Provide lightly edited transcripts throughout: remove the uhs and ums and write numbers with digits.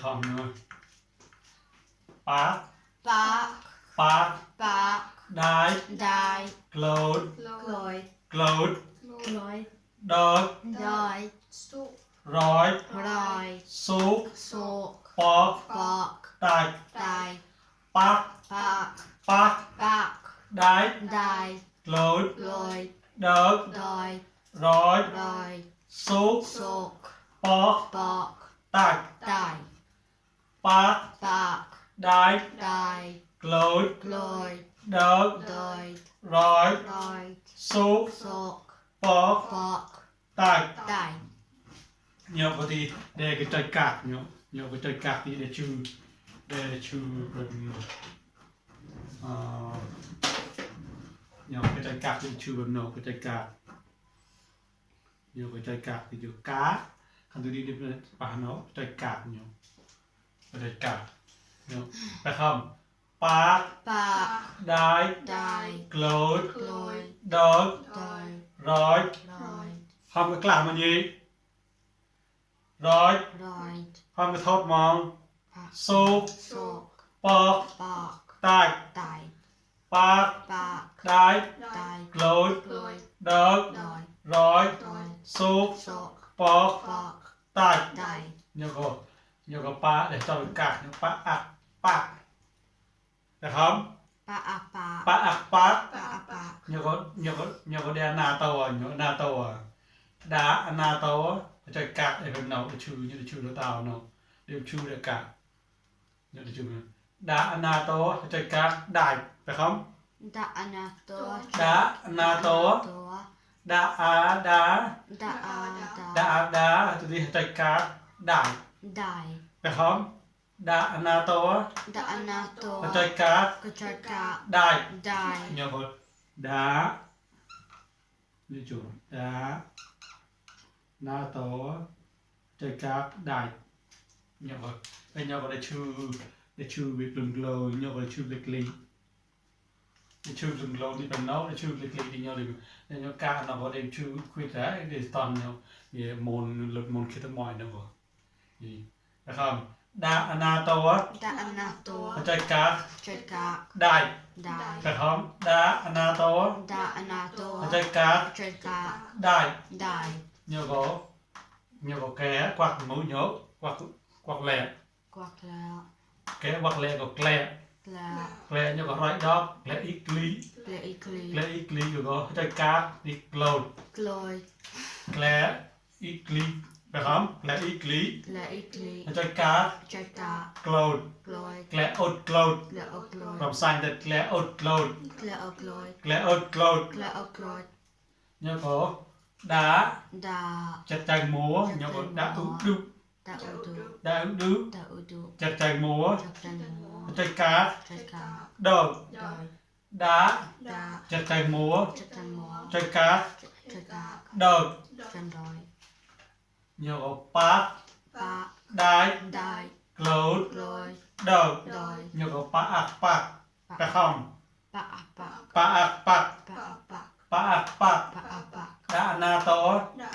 không nữa bác bạc bác bạc đai đai close lôi close lôi đợt đôi rồi rồi súp sụp bọc bọc tạch đai bác bạc bác bạc đai đai close lôi đợt đôi rồi rồi súp sụp bọc bọc tạch đai bác bạc đai đai close lôi đợt đôi rồi rồi súp sụp bọc bọc tạch đai nhớ có thì để cái trái cạc nhớ cái trái cạc thì để trừ bằng nhớ cái trái cạc thì trừ bằng nấu cái trái cạc nhớ cái trái cạc thì chữ cá không tôi đi bà nó trái cạc nhớ cái trái cạc nhớ phải không bác bạc đai đai close lôi đợt đôi rồi rồi không cái làm là gì rồi rồi không cái thốt mong bạc súp sụp bọc bọc tạch đai bác bạc đai đai close lôi đợt đôi rồi đôi súp sụp bọc bọc tạch đai nhớ có pa để cho cái cạc nhớ pa được không bạc bạc pa bạc bạc nhớ có đe na tàu à nhớ na tàu à đá na tàu á cho cạc để phần nào để trừ nó tàu nào đều trừ được cạc nhớ để trừ đá na tàu á cho cạc đại phải không đã na to đá na tàu á đá đá từ đi cho cạc đại đai phải không đá na tàu á đã na to cho cạc cái trái cà đại đai nhớ có đá đi chủ đá na tàu á cho cạc đại nhớ có bây giờ có để trừ việc lừng lờ nhớ có trừ việc lý để trừ lừng lờ thì phần nấu để trừ việc lý thì nhớ để nhớ ca nó có để trừ quyết đấy để toàn nhớ thì môn lực môn khi thức mọi nữa có gì phải không đa na tàu á đã na to cho cạc trái cà đại đai phải không đá na tàu á đã na to cho cạc trái cà đại đai nhớ có ké quạt mũi nhớ quạt lẹ quạt là ké quạt lẹ có lẹ lẹ nhớ có right dog lẹ ít lý lẹ ít lý có cho cạc đi cloud lôi lẹ ít lý phải không lẹ ít lý lôi cho cạc trái cà cloud lôi lẹ ốt cloud lôi from sign that lẹ ốt cloud lôi lẹ ốt cloud lôi nhớ có đá đã chặt chanh múa nhớ có đá ứ đu đã ưu đá ứ đu chặt chanh múa chắc chắn mua trái cá trái cà đầu đôi đá đã chặt chanh múa chắc chắn mua trái cá trái cà đầu chân rồi nhớ có bát bạc đai đai close lôi đầu đôi nhớ có bạc phải không bạc bạc bạc đá na to đã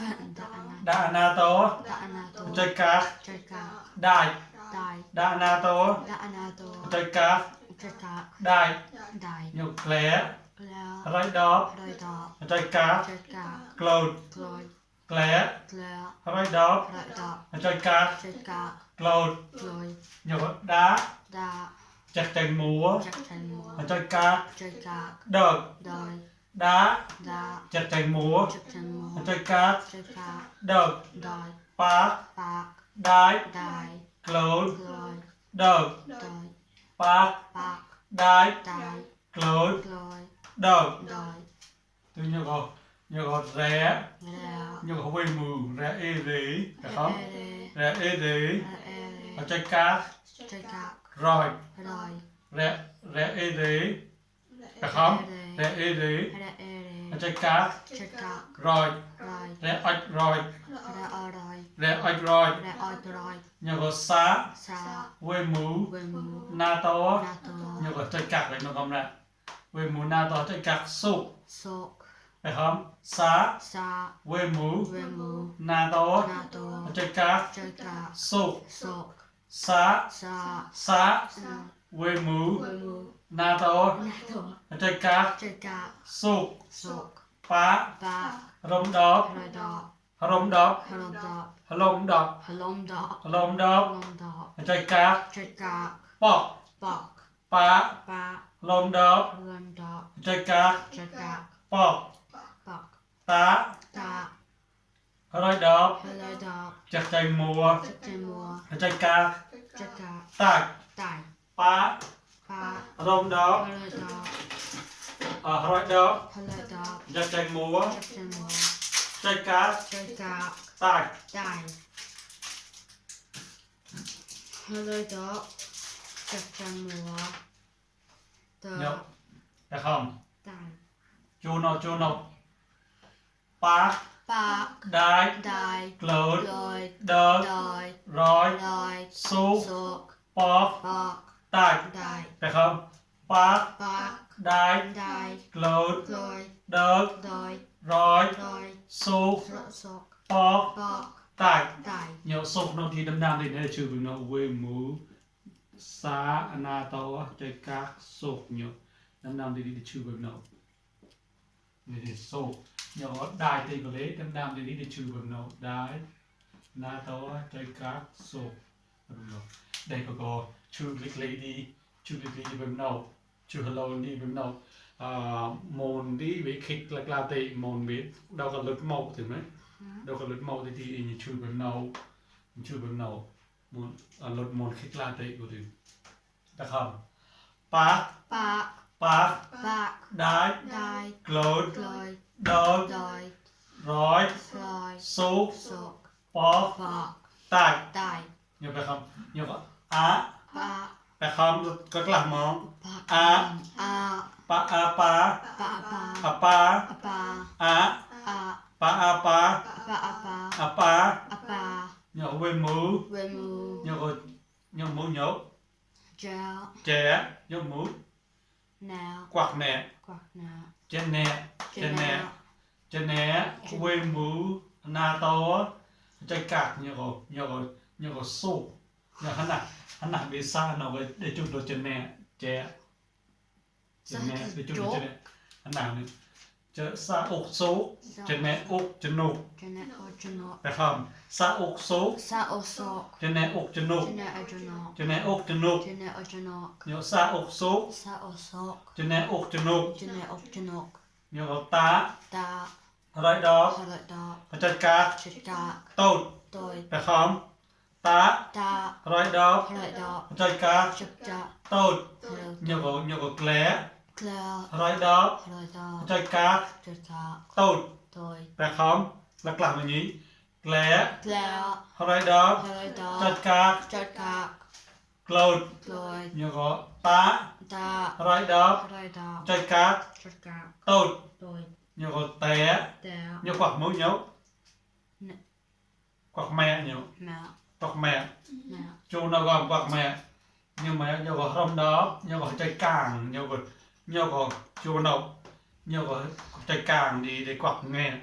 đá na to na to trái cá trái cà đai đai đá na to đã na to trái cá trái cà đai đai nhớ lẻ là right dog đôi đỏ trái cá trái cà close lôi lẻ là right dog đôi đỏ trái cá trái cà close lôi nhớ đá đã chặt chanh múa chắc chắn mua trái cá trái cà đợt đôi đá đã chặt chanh múa chắc chắn mua trái cá trái cà đợt đôi bát bạc đai đai close lôi đợt đôi bát bạc đai đai close lôi đợt đôi tôi nhớ có rẽ là nhớ có quê mù rẽ ê rế phải không rẽ ê rế là trái cá trái cà rồi rồi rẽ ê rế phải không rẽ ê rế trái cá trái cà rồi rồi rẽ ếch rồi rồi rẽ ếch rồi rồi nhớ có xá sa quê mù quên mu na to na to nhớ có trái cạc đấy nó không ra quê mù na to trái cạc sụp so phải không xá sa quê mù quên mu na to na to trái cạc trái cà sụp so Sa Sa. Sa Sa. Quê mú Wemu. Na to Nato. Chơi cá Cheka. Sụp Sok. Phá Ba. Rôm đóp Halada. Rôm đóp Halada. Lông đóp Halomda. Lông đóp Halomda. Chơi cá Cheka. Bọc Bok. Phá Ba. Lông đóp Halomda. Chơi cá Cheka. Bọc Bok. Tá Ta. Rồi đóp Halada. Chắc chơi mùa Chetemua. Chơi cá Cheka. Tạc Tai. Phá Ba. Rôm đóp Halada. Rồi đóp Halada. Chắc chơi mùa Chetemua. Chơi cá Cheka. Tạc Tai. Halada. Chetemua. Nhậu Được không? Tai. Chú nó Phá Ba. Đái Dai. Lột Lloyd. Đớt Lloyd. Rồi Lloyd. Xúc Sok. Bọc Bok. Tạc Dai. Được không? Phá Ba. Đái Dai. Lột Lloyd. Đớt Lloyd. Rồi Lloyd. Xúc Sok. Bọc Bok. Tạc Dai. Nhậu xúc nó thì đâm thì nó chữ nó quê mũ Xá na tao chơi các xúc nhậu đâm thì đi chữ nó Này thì xúc Nhậu đài thì có lấy đâm thì đi chữ nó Đái Na tao chơi các xúc Đây có chữ lịch lấy đi chữ lịch đi với nó chữ hello đi với nó môn đi với khích là tệ môn biết đâu có lực màu thì mấy đâu có lực màu thì chữ với nó môn lực môn khích là tệ của thì được không pa Ba. pa Bak. đái Dai. close Lloyd. đôi Lloyd. rồi Lloyd. số Sok. po Bok. tài Dai. nhiều phải không nhiều có á Ba. phải không có làm món Bak. A. A. pa a pa Ba. Ba. a pa Ba. a A. pa a pa Ba. Ba. a pa Ba. nhậu quên mũ Wemu. nhậu mũ nhậu Gel. trẻ nhậu mũ Now. quạt nè Quack now. trên nè Janelle. trên nè quên mũ na to chơi cạc nhậu sụp nhậu hắn nặng bị xa nào để chụp đồ trên nè trẻ trên nè để chụp đồ trên nè hắn nặng nữa chợ xa ốc số trên nè ốc trên nục Janet Ojanok. phải không xa ốc số Sa Osok. trên nè ốc trên nục Janet Ojanok. trên nè ốc trên nục Janet Ojanok. nhậu xa ốc số Sa Osok. trên nè ốc trên nục Janet Ojanok. nhậu tá Ta. rồi đó Halada. phải chơi cá Chika. tốt Doi. phải không tá Ta. rồi đó Halada. phải chơi cá Chipja. tốt Halada. nhậu lé Claire. rồi đó Halada. phải chơi cá Chika. tốt Doi. phải không là làm cái gì lé Claire. rồi đó Halada. chơi cá Chika. tốt Doi. nhậu tá Ta. rồi đó Halada. chơi cá Chika. tốt Doi. nhậu té There. nhậu quạt mũi nhậu Nè. quạt mẹ nhậu Mount. quạt mẹ Mount. chú nó gồm quạt mẹ nhưng mà nhậu có hôm đó nhậu có chơi càng nhậu có chú nó nhậu có chơi càng đi để quạt nghe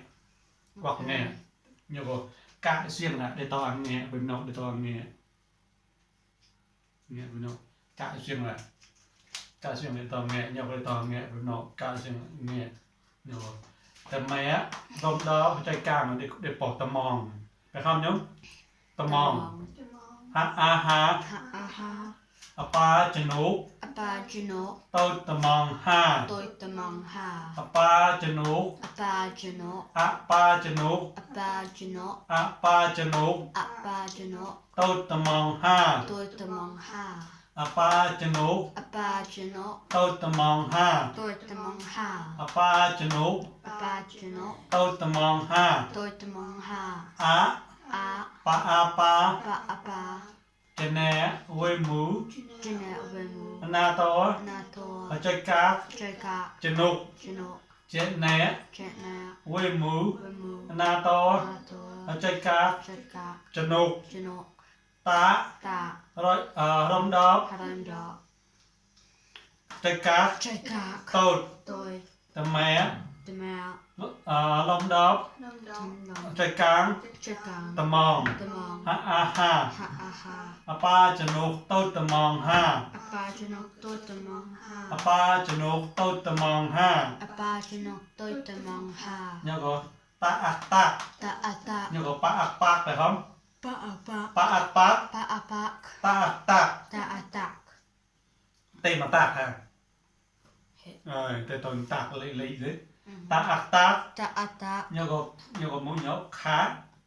nhậu có cái xuyên là để tao ăn nghe bên nó để tao ăn nghe bên nó cái xuyên để tao nghe nhậu để tao nghe bên nó cái xuyên nghe nhậuแต่แม้รอบđóใจกลางđể bỏ tầm mong phải không nhúng tầm mong ha a ha Ha. a pa chân úp Apa Junok. tôi tầm mong ha Tôi Tamang Ha. a pa chân úp Apa Junok. a pa chân úp Apa Junok. a pa chân úp Apa Junok. tôi tầm mong ha Tôi Tamang Ha. a pa chân úp Apa Junok. tôi tầm mong ha Tôi Tamang Ha. a pa chân úp Apa Junok. tôi tầm mong ha Tôi Tamang Ha. a A. pa a pa Apa Apa. chân nè quê mũ Janet Wemu. na to Nato. chơi cá Jaka. chân úp Junok. chân nè Jetna. quê mũ Wemu. na to Nato. chơi cá Jaka. chân úp Junok. tá Ta. rồi rong đó Haranda. chơi cá Jaka. tốt Tôi. tầm mẹ the mouth, ឡំដប់ Tom Long, ចុចកាង Chicken, ត្មង the mom, ហាហា Ha ha ha, អប៉ាចំនួនតូចត្មងហា a bajano to the mom អ ha, ប៉ាចំនួនតូចត្មងហា a bajano to the mom ha, ញ៉ក៏តាអាក់តាក់ ta ata, ញ៉ក៏ប៉ាអាក់ប៉ាក់តែហំ pa a pa, ប៉ាអាក់ប៉ាក់ pa a pak, តាអាក់តាក់ ta atak, ទេមកតាក់ហា hit, អើយតែតូនតាក់លេលេទេតាអាក់តាក់ ta atak, ញ៉ក៏មួយញ៉ខា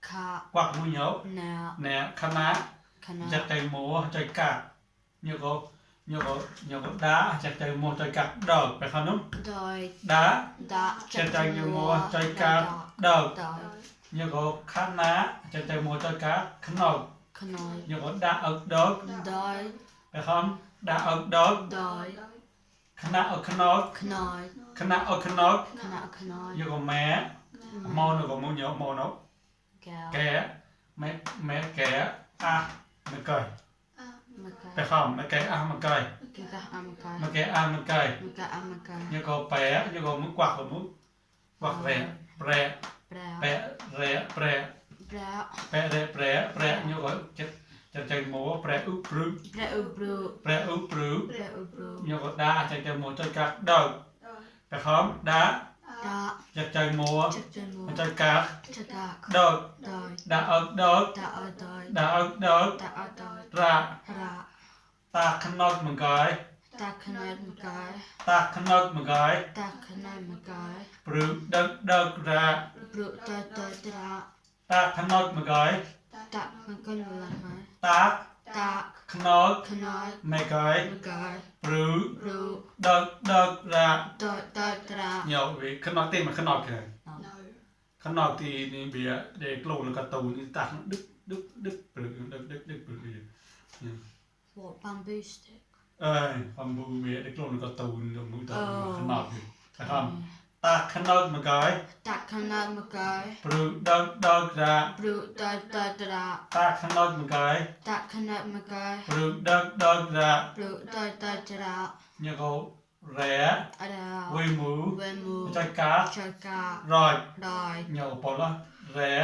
ka, កวักមួយញ៉ na, ណែខណា kana, ចាក់ទៅមួចុចកាក់ញ៉ក៏ដាចាក់ទៅមួចុចកាក់ដកបែខនោះ doi, ដា da, ចាក់ទៅមួចុចកាក់ដក doi, ញ៉ក៏ខណាចាក់ទៅមួចុចកាក់ខ្នោ kanoi, ញ៉ក៏ដាអឹកដក doi, បែខំដាអឹកដក doi, ខណាអឹកខ្នោ kanoi, ខណាអឹកខ្នោ kana kanoi, ញ៉ក៏ម៉ែម៉ោនោះក៏មួយញ៉ម៉ោនោះ gal, កែម៉ែកែអាមកកែ maka, បែខំម៉ែកែអាមកកែ kika amaka, មកកែអាមកកែ maka amaka, ញ៉ក៏ប៉ែញ៉ក៏មួយកวักក៏មួយកวักរែប្រែ brau, ប៉ែរែប្រែ brau, ប៉ែរែប្រែញ៉ក៏ចិត្តចៃមួប្រែឧព្រឹ brau bru, ប្រែឧព្រឹ brau bru, ញ៉ក៏ដាចៃមួចុចកាក់ដកបែខំដា da, ចិត្តចៃមួ chachamo, ចុចកាក់ chakak, ដក doi, ដាអឹកដក da a doi, ដាអឹកដក da a doi, ត្រា ra, តាខ្នោតមកកាយ da kanai makai, តាខ្នោតមកកាយ da kanai makai, ព្រឹដឹករា bru da da da, តាខ្នោតមកកាយ da makan makai, តា da ខ្នោត kanai មកកាយ makai, ព្រឹ bru ដឹករា da da da, ញ៉ោវាខ្នោតទេមកខ្នោតគេខ្នោតទីនេះវាដែលក្លូនកាតូនេះតាដឹកព្រឹដឹកព្រឹ what bamboo stick, អើយអំប៊ូវាដែលក្លូនកាតូនមួយតាខ្នោតគេថាតាខ្នោតមកកាយ da kanai makai, ព្រឹដឹករា bru da da da, តាខ្នោតមកកាយ da kanai makai, ព្រឹដឹករា bru da da da, ញ៉ក៏រែ ada, វៃមូ wemu, ចុចកា chakak, រយ doi, ញ៉ប៉លរែ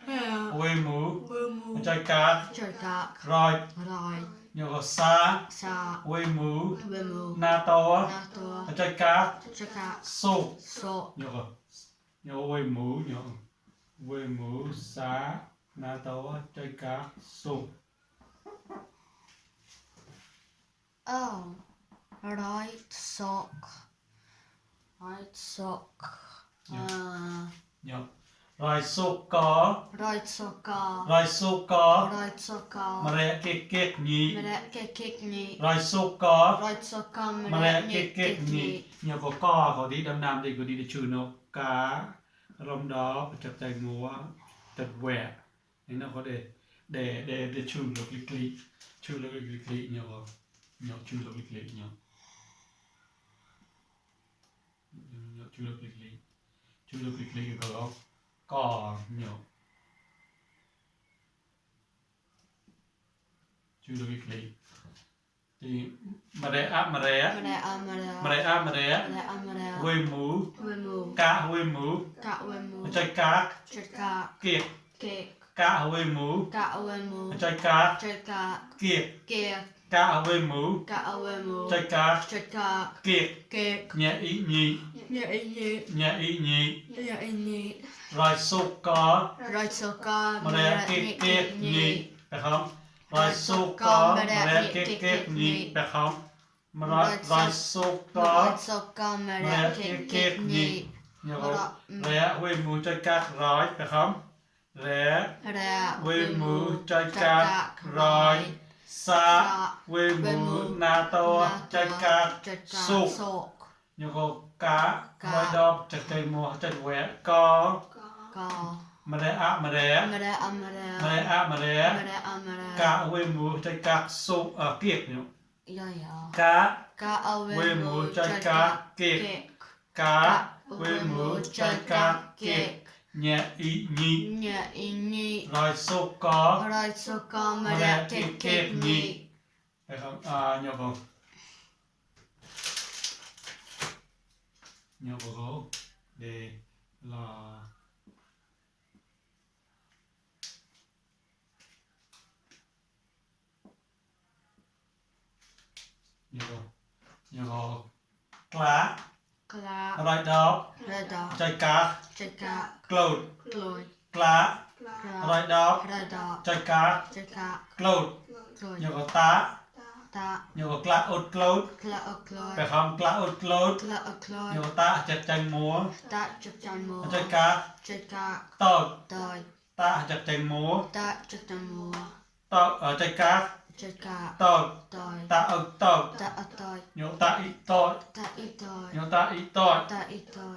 yeah, វៃមូ wemu, ចុចកា chakak, រយ doi, ញ៉ក៏សា sa, វៃមូ wemu, ណាត nato, ចុចកា chakak, សូ so, ញ៉ក៏ញ៉វៃមូញ៉វៃមូសាណាតចុចកាសូ oh, right sock, right sock, ញ៉រយសូក right sock, រយសូក right sock, មរែគេញី mere kek ni, រយសូក right sock, ម mere រែគេញី ni, ញ៉ក៏កក៏ទីដំណាំទីក៏ទីជឿនៅការំដចាប់តែងัวទឹកវែនេះនៅក៏ដែលជឿលោកលីក្លីជឿលោកលីក្លីញ៉ជឿលោកលីក្លីញ៉ជឿលោកលីក្លីជឿលោកលីក្លីក៏ញ៉ជឿលោកលីក្លីទីមរែអាមរែ mere amara, មរែអាមរែ mere amara, វេមូ wemu, កាវេមូ ka wemu, ចុចកា chakak, គៀក kek, កាវេមូ ka wemu, ចុចកា chakak, គៀក kek, កាវេមូ ka wemu, ចុចកា chakak, គៀក kek, ញ៉ាអ៊ីញី nya ini, ញ៉ាអ៊ីញី nya ini, រយសុកក right sock, មរែគៀកគៀកញីបែខំរយសុកកមរែគៀកគៀកញីបែខំមរយសុកក right sock, mere kek ni, ញ៉ារែវេមូចុចការយបែខំរែ ra, វេមូចុចការយសាវេមូណាតចុចកា so, ញកកាមួយដបចកៃមួចុចវែក ka, ម្រែអាម្រែ mere amara, ម្រែអាម្រែ mere amara, កាវេមូចុចកាសុគៀកញ ya ya, កា ka វេមូចុចកាគៀក kek, កាវេមូចុចកាគៀកញ៉ាអ៊ីញី nya ini, រយសុក right sock, mere kek ni, ហើយញកញក để là nhiều cá Kla. rồi đó Rada. trái cá Chaka. cloud Gloy. cá Kra. rồi đó Rada. trái cá Chaka. cloud Gloy. nhiều tá Ta. nhiều cá ốt cloud Kla o gloy. phải không cá ốt cloud Kla o gloy. nhiều tá chặt chanh múa Ta chak chan mo. trái cá Chaka. tỏi Doi. tá chặt chanh múa Ta chak chan mo. tỏi ở trái cá Chaka. tỏi Doi. tá ốt tỏi Ta o doi. nhiều tá ít tỏi Ta i doi. nhiều tá ít tỏi Ta i doi.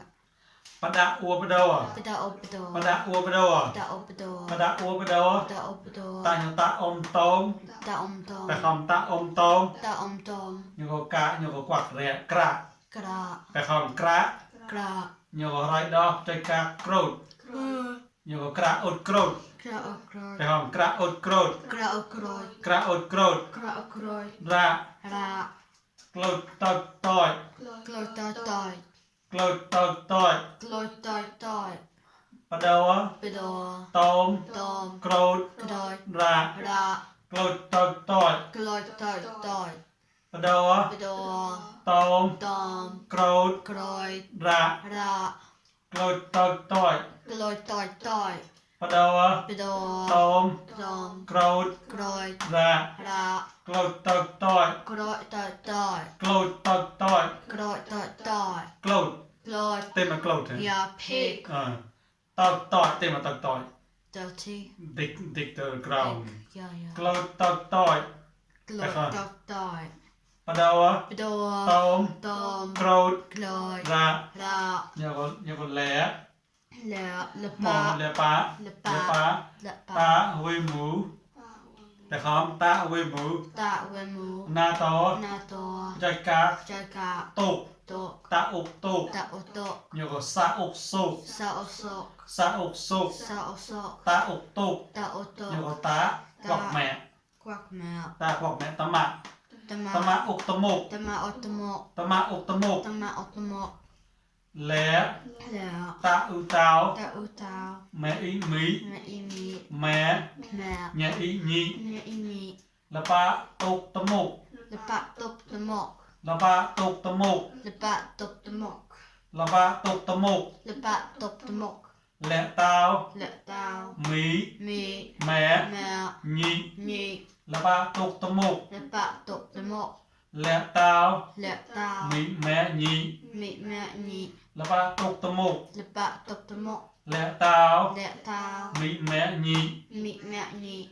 bắt đã ua bắt đầu à Pada o bdo. bắt đã ua bắt đầu à Ta o bdo. bắt đã ua bắt đầu à Ta o bdo. ta nhiều tá ôm tôm Ta tom. phải không tá ôm tôm Ta tom. nhiều có cá nhiều có quạt rẻ cạ Kra. phải không cá Kra. nhiều có rai đó trái cá cột nhiều có cá ốt cột Kra o gloy. phải không cá ốt cột Kra o gloy. cá ốt cột Kra o gloy. ra Ra. cột tỏi tỏi Gloy ta toi. cột tỏi tỏi Gloy toi toi. bắt đầu á Bdo. tôm Tom. cột Gloy. ra Ra. cột tỏi tỏi Gloy toi toi. bắt đầu á Bdo. tôm Tom. cột Gloy. ra Ra. cột tỏi tỏi Gloy toi toi. bắt đầu á Bdo. tôm Tom. cột Gloy. ra Ra. cột tỏi tỏi Gloy toi toi. cột tỏi tỏi Gloy toi toi. cột Gloy. tên là cột hả Yeah, pig. tỏi tỏi tên là tỏi tỏi Dirty. dig the ground Yeah, yeah. cột tỏi tỏi Gloy toi toi. bắt đầu á Bdo. tôm Tom. cột Gloy. ra Ra. nhiều con lẻ Le. Le mỏ pa. lẻ phá Le lẻ pa. phá Le pa. ta huê mũ phải không ta huê mũ Ta we mu. na to Na to. trái cá Chaka. tục To. ta ục tục Ta o to. nhiều có sa ục sục Sa o sok. sa ục sục Sa o sok. ta ục tục Ta o to. nhiều có tá quạt mẹ Quack mouth. ta quạt mẹ tấm mạ Tama. tấm mạ ục tấm mục Tama o tomo. tấm mạ ục tấm mục Tama o tomo. lé Le. ta ưu tao Ta u tao. mẹ ý mỹ Me i mi. mẹ Me. nhà ý nhị Me i mi. là ba tục tấm mục Le pa top the mock. là ba tục tấm mục Le pa top the mock. là ba tục tấm mục Le pa top the mock. lẹ tao Le tao. mỹ Mi. mẹ Me. nhị Ni. là ba tục tấm mục Le pa top the mock. lẹ tao Le tao. mỹ mẹ nhị Mi me ni. là ba tục tấm mục Le pa top the mock. lẹ tao Le tao. mỹ mẹ nhị Mi me ni.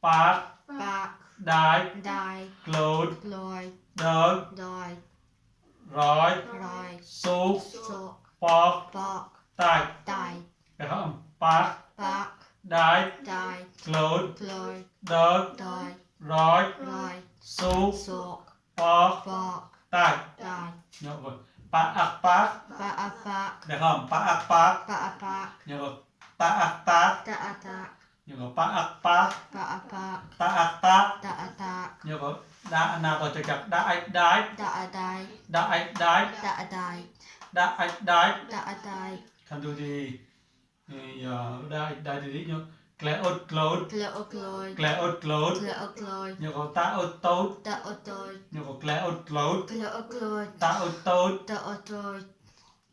bác Back. đái Die. clốt Glory. đớn Die. rói Right. xúc So. bọc Bark. tài Die. phải không bác Back. đái Die. clốt Glory. đớn Die. rói Right. xúc So. bọc Bark. tài Die. nhớ rồi bác ác bác Ba attack. phải không bác ác bác Ba attack. nhớ rồi ta ác tác Da attack. nhớ rồi bác ác bác Ba attack. ta ác tác Da attack. nhớ rồi đã nào tôi chặt đã ách đái Da adai. đã ách đái Da adai. đã ách đái Da adai. Kan du diได้nhớ kle ốt clốt Clear o glory. kle ốt clốt Clear o glory. nhớ có ta ốt tốt Da o toy. nhớ có kle ốt clốt Clear o glory. ta ốt tốt Da o toy.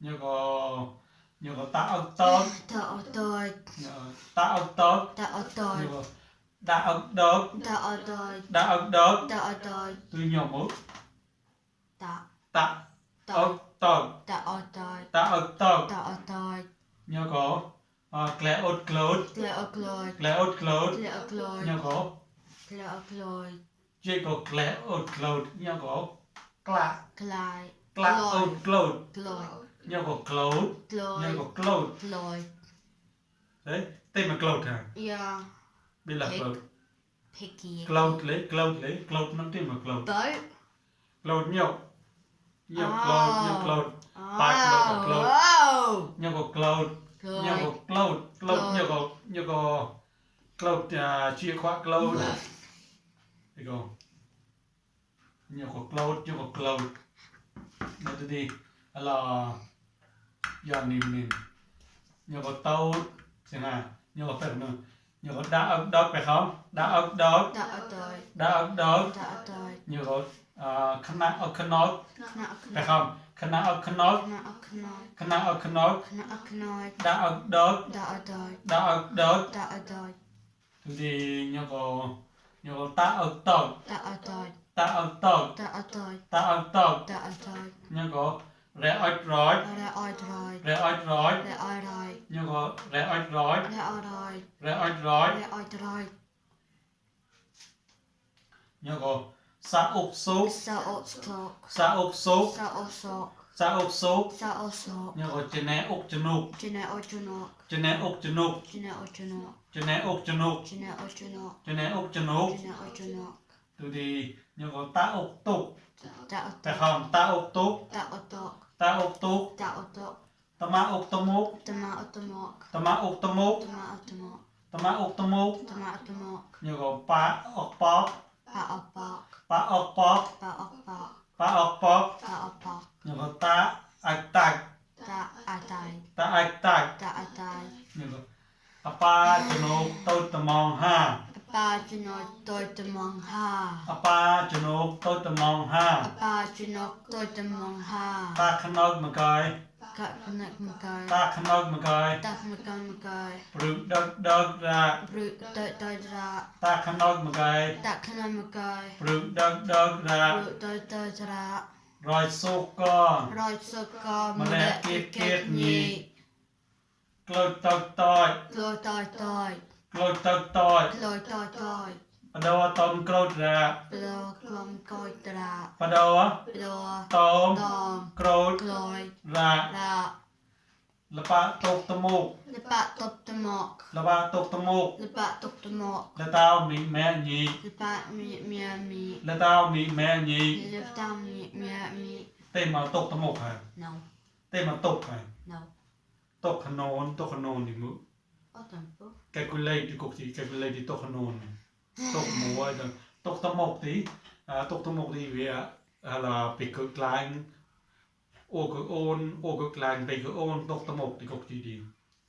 nhớ có ta ốt tốt Da o toy. nhớ ta ốt tốt Da o toy. nhớ có đã ốt đốt Da o toy. đã ốt đốt Da o toy. tôi nhỏ mốt Da. ta Da. ốt tốt Da o toy. ta ốt tốt Da o toy. nhớ có kle ốt clốt Clear o glory. kle ốt clốt Clear o glory. nhớ có Clear o glory. chỉ có kle ốt clốt nhớ có kla Clyde. kla ốt clốt Glory. nhớ có clốt Glory. nhớ có clốt Glory. đấy tên là clốt hả Yeah. biết là Pig. clốt Picky. clốt nó tên là clốt Boat. clốt nhiều nhiều Oh. clốt Back Oh. close. Wow. nhiều có clốt nhiều Glory. có clốt Close. nhiều có clốt chìa khóa clốt đi có nhiều có clốt nhiều có clốt nó tôi đi là giòn nìm nìm nhờ có tàu xem nào nhờ có phép nữa nhờ có đã đót phải không đã đót đã ở đôi đã đót đã ở đôi nhờ có khăn áo khăn nốt khna ở phải không khăn áo khăn nốt khna ở khna khăn áo khăn nốt khna ở khna đã đót đã ở đôi đã đót đã ở đôi thì nhờ có ta tàu đã ở đôi ta tàu đã ở đôi ta tàu đã ở đôi nhờ có rẽ oi rói đã ở đôi rẽ oi rói đã ở đôi nhờ có rẽ oi rói đã ở đôi rẽ oi rói đã ở đôi nhờ có sa ốc súp sa ốc sọc sa ốc súp sa ốc sọc sa ốc súp sa ốc sọc nhờ có chân nè ốc chân nục chene ở chunok chân nè ốc chân nục chene ở chunok chân nè ốc chân nục chene ở chunok chân nè ốc chân nục chene ở chunok từ thì nhờ có ta ốc tục đã ở phải không ta ốc tục đã ở đôi ta ốc tục đã ở đôi ta ma ốc tâm mốc tama ở tmok ta ma ốc tâm mốc tama ở tmok ta ma ốc tâm mốc tama ở tmok nhờ có pa ốc pok pa ở bok pa ốc pok pa ở bok pa ốc pok pa ở bok nhờ có ta ạch tạch ta ở đôi ta ạch tạch ta ở đôi nhờ có pa chân nục tôi tầm mong ha ba chunok tôi tmong ha pa chân nục tôi tầm mong ha ba chunok tôi tmong ha ta khăn ốc mà coi ka knak makai ta khăn ốc mà coi tak makai bự đợt ra bru tôi ra ta khăn ốc mà coi tak kana makai bự đợt ra bru tôi ra rồi xô co roi soko mà mẹ lẹ kiệt kiệt kiệt kiệt nhị nhị clôi tôi lôi tôi clôi tôi lôi tôi bắt đầu tôm clôi ra lô klom coi tra bắt đầu lô tôm đom clôi lôi ra ra là ba tục tôm mục lepa top temok là ba tục tôm mục lepa top temok là tao mị mẹ nhị lepa mi là tao mị mẹ nhị lepa mi tên mà tục tôm mục hả no tên mà tục hả no tục khăn nôn thì ngữ o tempo calculate thì cục gì calculate thì tục khăn nôn tục múa rồi tục tôm mục tí tục tôm mục thì vì là bị cực lạnh ô cực lạnh bị cực ôn tục tôm mục thì cục gì đi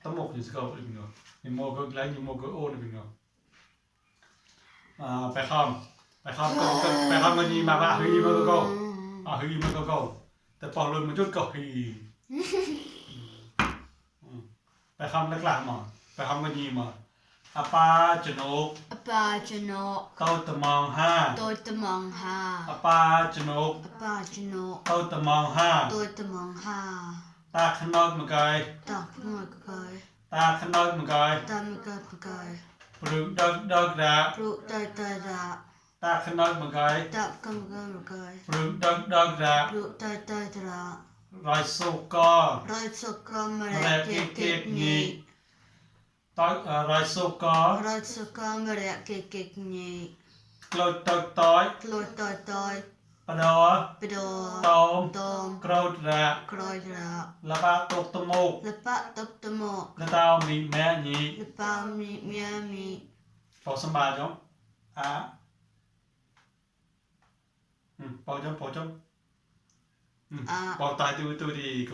tôm mục thì sẽ không được nữa thì mua cực lạnh thì mua cực ôn được nữa phải không cái gì mà bạn hư mà cô hư mà côแต่พอเลยมันจุดก็ฮีไปคำเล็กหลังมาไปคำกันยีมาอาปาจนก apa jenok เต้าตะมองห้า tôi temong ha อาปาจนก apa jenok เต้าตะมองห้า tôi temong ha ตาขนอกมันกาย tak makai ตาขนอกมันกาย ta makai ปลุกดอกระ bru tôi ra ตาขนอกมันกาย tak makai ปลุกดอกระ bru tôi ra รอยสุกก็ roi soko แร mẹ ก kiệt เก็บ kiệt นี้ nhị ต้อยรอยสุกก็ roi soko mẹ kiệt kiệt nhị กลดต้อย lôi tôi ปะดอ pedo ตอม tom กรดระ kroi ra ละบาตกตะมุก lepa top temok แล้วเต้ามีแม่ยี lepa mi พอสบายจ้ะพอจ้ะพอตายตัวดีก็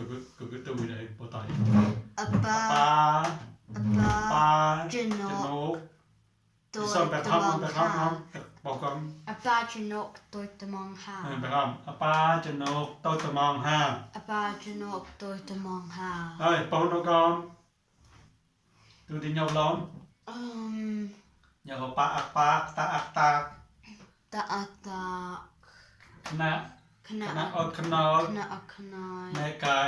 ตัวเลยพอตาย apa ปลา apa จน jenok ก tôi ส่วนไปข้าม temong ไปข้าม ha บอกกัน apa jenok tôi temong ha ไปข้ามปลาจนกโตตะมองห้า apa jenok tôi temong ha เฮ้ยปอนกอนตัวดีหยอกล้อม หยอกปลาอักปลาตาอักตา ta ata คณะ kena คณะอดขนอด kena akanai แม่ไก่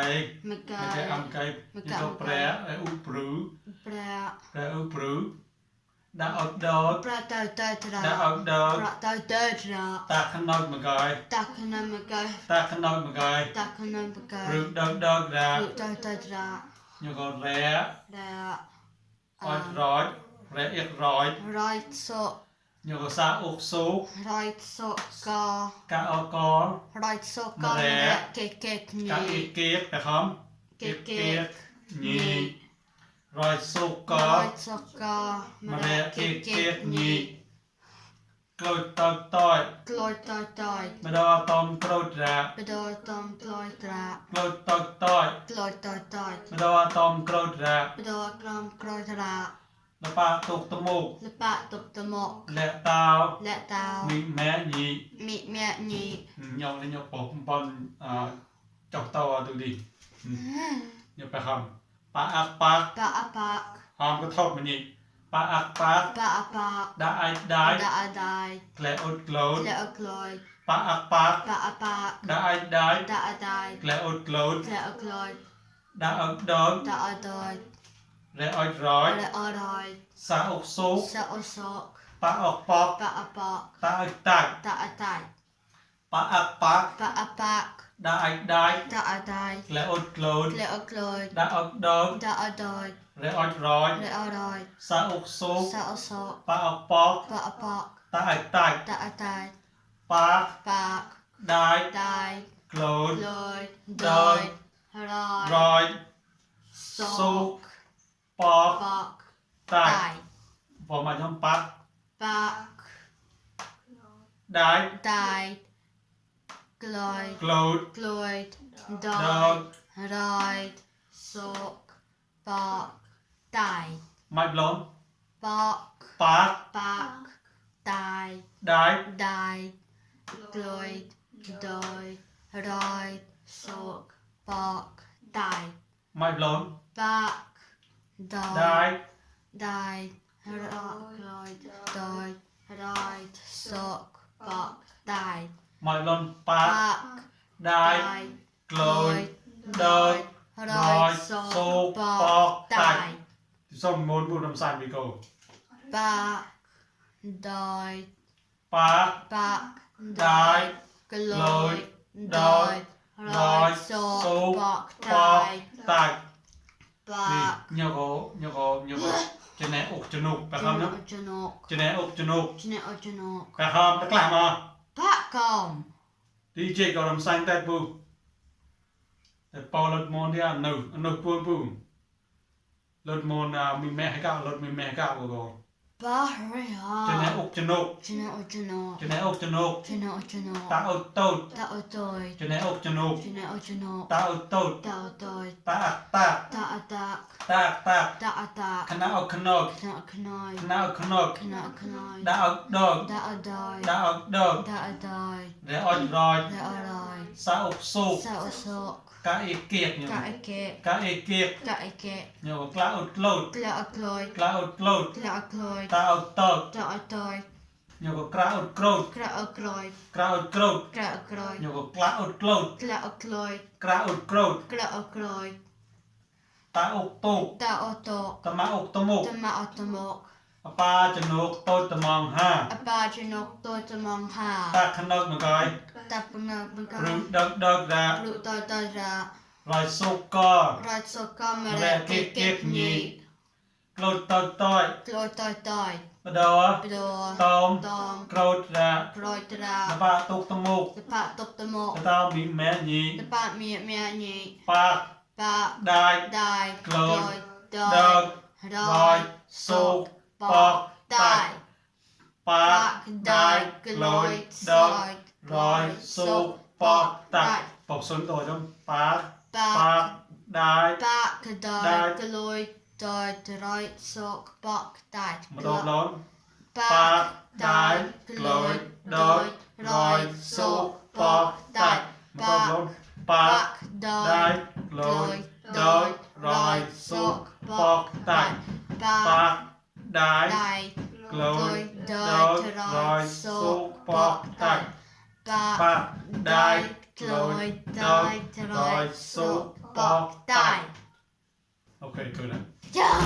ไม่ใช่ megai อัมไก่นี่ก็แปรอุปรุ pra แปรอุปรุดาอดดอด pra tôi ดา tra อดดอด pra tôi tra ตาขนอดมาไก่ ta kena megai ตาขนอดมาไก่ ta kena megai ปรุดอกดอกดา tôi tra นี่ก็แร่ da อดร้อยแร่เอกร้อย right so นี่ก็ซาอกซุก right so ka กะออกอ right so ka Mà rẻ. kek กะ ni อีเกียกไปคำ เก๊ก เกียกนี่รอยสุกก็ right so ka มาแร่เกียกนี่ ក្លូចតើតើ Gloi toi toi. ម្ដងតំក្រូចរា Bedo tom gloi tra. ក្លូចតើតើ Gloi toi toi. ម្ដងតំក្រូចរា Bedo grom gloi tra. លប៉ាទុកតមុក Lepa tup the mok. លាក់តោ Let tao. មីម៉ែញី Meet me at ni. ញោមញោមប៉ុនចុកតោទូឌីញោមប្រខំប៉ាអាក់ប៉ា Ba a pak. ហមក៏ថប់ម្នេះប៉ាអាក់ប៉ា Ba a pak. ដាក់អាចដា Da a dai. ក្លែអ៊ុតក្លូត Let a gloi. ប៉ាអាក់ប៉ា Ba a pak. ដាក់អាចដា Da a dai. ក្លែអ៊ុតក្លូត Let a gloi. ដាក់អុកដង Da a doi. រែអុចរយ Let a doi. សាអុកសូក Sa o sok. ប៉ាអុកប៉ក Ba a pak. តាអុចតាច់ Da a dai. ប៉ាអាក់ប៉ា Ba a pak. ដាក់អាចដា Da a dai. ក្លែអ៊ុតក្លូត Let a gloi. ដាក់អុកដង Da a doi. រែអុចរយ Let a doi. សាអុកសូក Sa o sok. ប៉ាអុកប៉ក Ba a pak. តាអាចតាច់ Da a dai. ប៉ា Pak. ដាច់ Dai. ក្លូត Gloi. Doi. Doi. រ Roi. យ Sok. ប៉ក Pak. តាច់ Dai. ผมมาชมปัก Pak. ได้ Dai. Gloi. โกลด Gloi. ดอ Doi. ก Roi. Sok. Pak. Dai. ไม่ล้ม Pak. ปัก Pak. Dai. ได้ Dai. Gloi. Doi. Roi. Sok. Pak. Dai. ไม่ล้ม Pak. ได้ Doi. Dai. Gloi. Doi. Roi. Sok. Pak. Dai. ไม่ล้มปัก Pak. ได้ Dai. โกลด Doi. Roi. Roi. Sok. Sok. Pak. Pak. Dai. Dai. ส้มมูลบูน้ำสานวิโก Pak. Doi. ปัก Pak. Dai. Gloi. Doi. Doi. Roi. Roi. Sok. Sok. Pak. ปัก Dai. ตัดนี่ Pak. โยโกโยโกโยโกจะแหนอกจนุกไปคำนะ Janok. จะแหนอกจนุก Janet or Janok. ไปคำตะกล้ามา Pak kom. ดีเจก็รำสังแต่ปูแต่ปอรถมอนเนี่ยหนึ่งหนึ่งปูนปูรถมอนมีแม่ให้ก้าวรถมีแม่ให้ก้าวก็ Bahria. จะแหนอกจนุก Janet or Janok. จะแหนอกจนุก Janet or Janok. ตาอดตูด Da or doi. จะแหนอกจนุก Janet or Janok. ตาอดตูด Da or doi. ตาอักตาก Da a dak. ตาอักตาก Da a dak. คณะออกขนก Kana a kanoi. คณะออกขนก Kana a kanoi. ดาออกดอก Da a doi. ดาออกดอก Da a doi. เรออดรอย Da a roi. สาอกสุก Sa or sok. กาเอเกียกเนี่ย Ga a ke. กาเอเกียก Da a ke. เนี่ยกล้าอดโลด Gla a gloi. กล้าอดโลด Gla a gloi. ตาอดตอก Da a doi. เนี่ยก็กล้าอดโกรธ Gra a gloi. กล้าอดโกรธ Gra a gloi. เนี่ยก็กล้าอดโกรธ Gla a gloi. กล้าอดโกรธ Gra a gloi. ตาอกตุก Da o tok. ตะมาอกตะมุก Da ma o tamok. ปาจนกโตตะมองห้า A ba janok to tamong ha. ตาขนกมากอย Ta punga punga. รึดักดักดา Lu to to ra. รอยสุกก็ Ra so kam แร re กเก็บ ke เก็บ ke นี้ ni. โกรธต้อยต้อย Klo to to. ปะดอ Bido. ตอม Tom. โกรธดา Kroi ตะ tra. ปาตุกตะมุก Ta pa tok tamok. ตะตามีแม่ยี Ta pa mi mi ni. ปาก Pa ได้ dai. Kloi. Doi. ดัก Doi. รอยสุกปอกตั Dai. ปากได้ Dai. โกรธ Gloi. ดัก Soi. รอยสุกปอกตัดปอกสนตัวจมปากปา Pa. กได้ Pa Dai. dai. Gloi. Doi. Droi. Sok. Bok. Dai. มาดอบร้อน Pa. ปากได้โกรธดักรอยสุกปอกตัดมาดอบร้อนปาก Doi. ได้โกรธดักรอยสุกปอกตัด Pa. ปากได้ Dai. โกรธ Doi. ดัก Doi. รอย Droi. สุก Sok. ปอก Bok. ตัด Dai. ปากได้ Dai. โกรธ Gloi. ดัก Doi. รอย Droi. สุก Sok. ปอก Bok. ตัด Dai. โอเคคือนะ Yeah.